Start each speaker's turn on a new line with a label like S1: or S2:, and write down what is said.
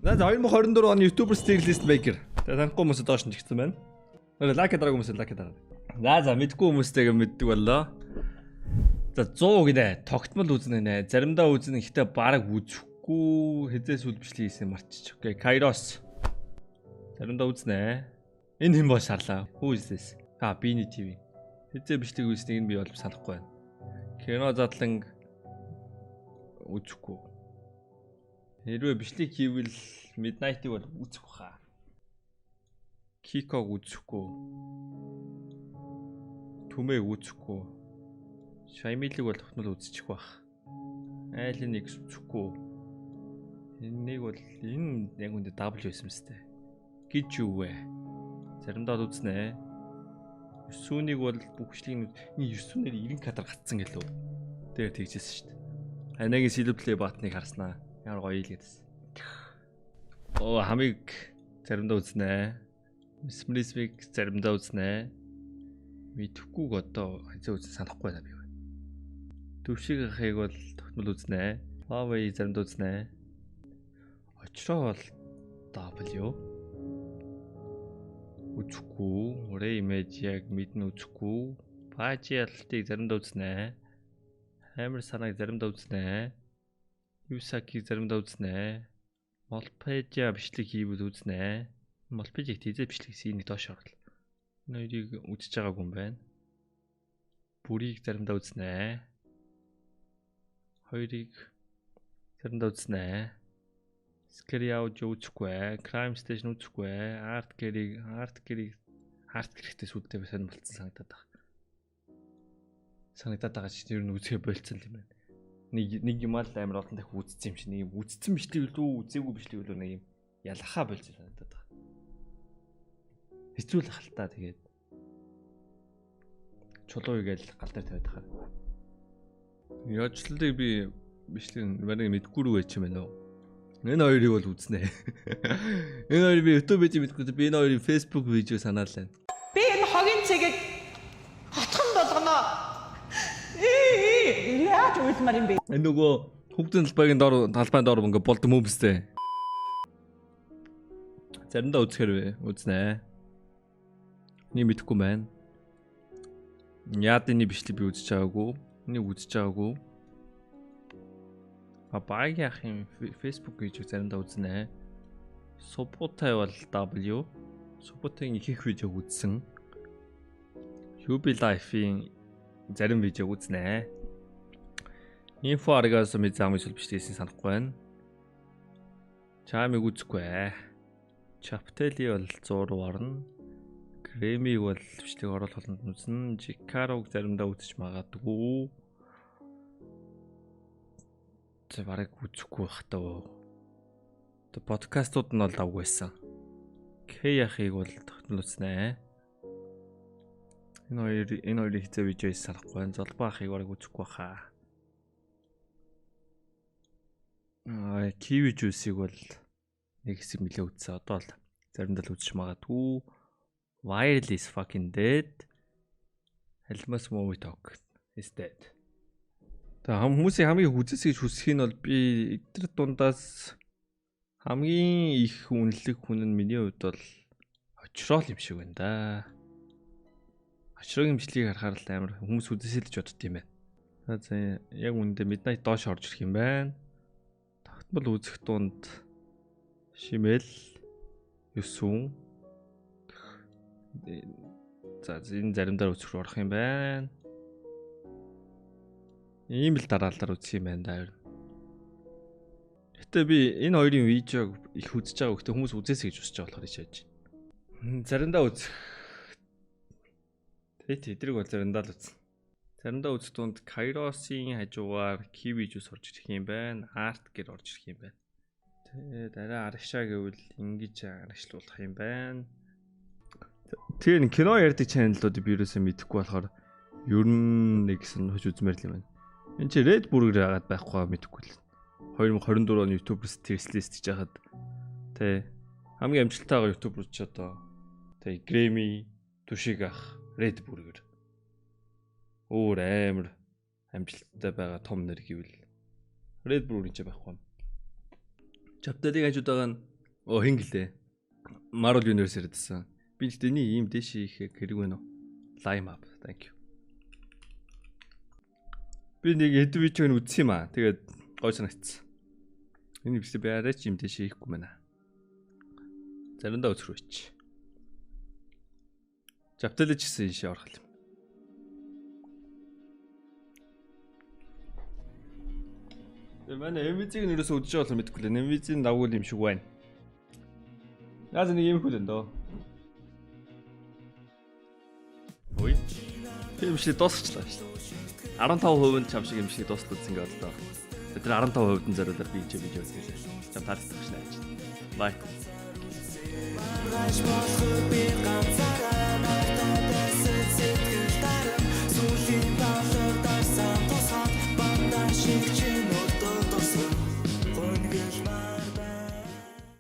S1: За 2024 оны YouTuber Tier List Maker. Тэгээ танихгүй хүмүүс доош нь чигсэн байна. Like дараагүй хүмүүс like дараа. За мэдгүй хүмүүстэйгээ мэддэг боллоо. За 100 гинэ. Тогтмол үзнэ гинэ. Заримдаа үзнэ, гэхдээ бараг үзэхгүй, хизээ сүл бичлэг хийсэн марччих. Okay, Kairos. Заримдаа үзнэ. Энэ хэн бол шарлаа? Who is this? А, Bini TV. Хизээ бичлэг үзснийг нь би бол санахгүй байна. Кино задланг үзэхгүй. Хэрвээ бичлэг хийвэл Midnight-ыг бол үзэх баха. Kiko-г үзэхгүй. Түмээг үзэхгүй. Шаймилыг бол тогтмол үзчих бах. Айлын X үзэхгүй. Энийг бол энэ яг үндэ W байсан мэт. Гэж юу вэ? Заримдаа л үзнэ. Юсүнийг бол бүх бичлэгийг энэ Юсүнээр 90 кадр гацсан гэлөө. Тэр тэгжсэн шүү дээ. Анагийн Silver Play button-ыг харснаа. Ямар гоё ил гэдсэн. Оо, хамыг заримдаа үзнэ. Mesmerism-ыг заримдаа үзнэ. Мэдхгүйг одоо хазаа үзэн санахгүй байна би. Төвшиг ахыг бол тогтмол үзнэ. Huawei заримдаа үзнэ. Очроо бол W үзэхгүй. Ray image яг мэднэ, үзэхгүй. Пажи ялалтыг заримдаа үзнэ. Амар санааг заримдаа үзнэ. Юсаки заримдаа үзнэ. Молпедиа бичлэг хийвэл үзнэ. Молпедиаг тийзээ бичлэг хийсэн, энийг доош оруулах. Энэ хоёрыг үзэж байгаагүй юм байна. Бүрийг заримдаа үзнэ. Хоёрыг заримдаа үзнэ. Scary Audio үзэхгүй, Crime Station үзэхгүй, Art Care-ийг Art Care-тэй сүлдээ сонир болцсон санагдаад байна. Санагдаад байгаа чинь ер нь үзэхэ болцсон юм байна. Нэг нэг юм ал амар олон дахин үзсэн юм шиг, нэг юм үзсэн бичлэг илүү, үзээгүй бичлэг илүү нэг юм ялахаа болцсон санагдаад байгаа. Хэцүү л хальтаа, тэгээд чулуу игээл гал дээр тавиад хаа. Яжлалыг би бичлэг барыг мэдгүй рүү байж юм байна уу? Энэ хоёрыг бол үзнэ. Энэ хоёрыг би YouTube видео мэдгүй, би энэ хоёрын Facebook видео санаал байна.
S2: Би энэ хогийн цэгийг хотхон болгоно. Ээ, яаж уйлмаар юм бэ?
S1: Энэ нөгөө хүүхдийн талбайгийн дор талбайн дор ингээ болд хүмүүстэй. Заримдаа үзэхэр вэ? Үзнэ. Нэг мэдэхгүй байна. Яадны бичлэг би үзэж байгаагүй. Энийг үзэж байгаагүй. А, багийн ахын Facebook видео заримдаа үзнэ. Субутай бол W. Субутагийн их видеог үзсэн. UB Life-ийн зарим видеог үзнэ. Info Argos мэд замын сүл бичлэгсэн санахгүй байна. Чамыг үзэхгүй. Chapteli бол 100 руу орно. Грэмиг бол бичлэг оруулах болонд нь үзнэ. Jikaru-г заримдаа үзэж магадгүй. За, бараг үзэхгүй байх таа. Тэгээ подкастууд нь бол давгүй байсан. К яхыг бол тогтмол үзнэ. Энэ хоёрыг хизээ видео хийсэн санахгүй байна. Золбоо ахыг бараг үзэхгүй баха. Аа, Kiwi juice-ийг бол нэг хэсэг нэлээ үзсэн. Одоо л заримдаа л үзэж магадгүй. Viral is fucking dead. Алмас movie talk is dead. Тэгээ хүмүүсийн хамгийн хүзээс гэж хүсэх нь бол би эдгээр дундаас хамгийн их үнэлэг хүн нь миний хувьд бол очрол юм шиг байна да. Очрогийн бичлэгийг харахаар л амар хүмүүс үзээсэй л гэж бодд юм байна. За, яг үүндээ Midnight доош орж ирэх юм байна. Тогтмол үзэх дунд Шимэл, Юсүн. За, энэ заримдаа үзэх рүү орох юм байна. Ийм л дараалалаар үзэх юм байна да. Гэтэ би энэ хоёрын видеог их үзэж байгаа. Гэтэ хүмүүс үзээсэй гэж хүсэж байгаа болохоор хийж яаж. Заримдаа үзэх. Тэ, тэдрийг бол заримдаа л үзнэ. Заримдаа үзэх дунд Kairos-ийн хажуугаар Kiwi juice орж ирэх юм байна. Art гэр орж ирэх юм байна. Тэгээд арай арагшаа гэвэл ингэж арагшлуулах юм байна. Тэгээ кино ярьдаг channel-уудыг би юусоо мэдэхгүй болохоор ер нь нэг сонирхож үзмээр л юм байна. Энд чи Red Burger яагаад байхгүй мэдэхгүй л. 2024 оны YouTubers tier list гэж яхад тэ хамгийн амжилттай байгаа YouTuber ч одоо тэ Grammy, Түшиг ах, Red Burger. Өөр амар амжилттай байгаа том нэр гэвэл Red Burger ч байхгүй юм. Chapter-ыг хажууд байгаа нь Оо, хин гэлээ. Marvel Universe яриадсан. Би л дэний ийм дэш хийх хэрэг байна уу? Lime up. Thank you. Би нэг хэдэн видеог нь үзсэн юм аа. Тэгээд гой санагдсан. Энэ бичлэг би арай ч юм дэш хийхгүй байна. Заримдаа үзэх рүү чи. Жавталж гисэн ийшээ орох юм. Тэгээ манай MVZ-г нь ерөөсөө үзэж байгаа болохоор мэдэхгүй лээ. MVZ-ийн давгуул юм шиг байна. Яаж нэг юм хөл энэ дөө. Ой. Тийм шиг дуусчлаа шүү дээ. 15% нь чам шиг юм шиг дуустал үзсэн гэж бодлоо. Тэр 15% нь зориулаад би ч видео үзлээ. Чам таалагдах шнэ гэж. Bye.
S3: Маргааш болох би ганц.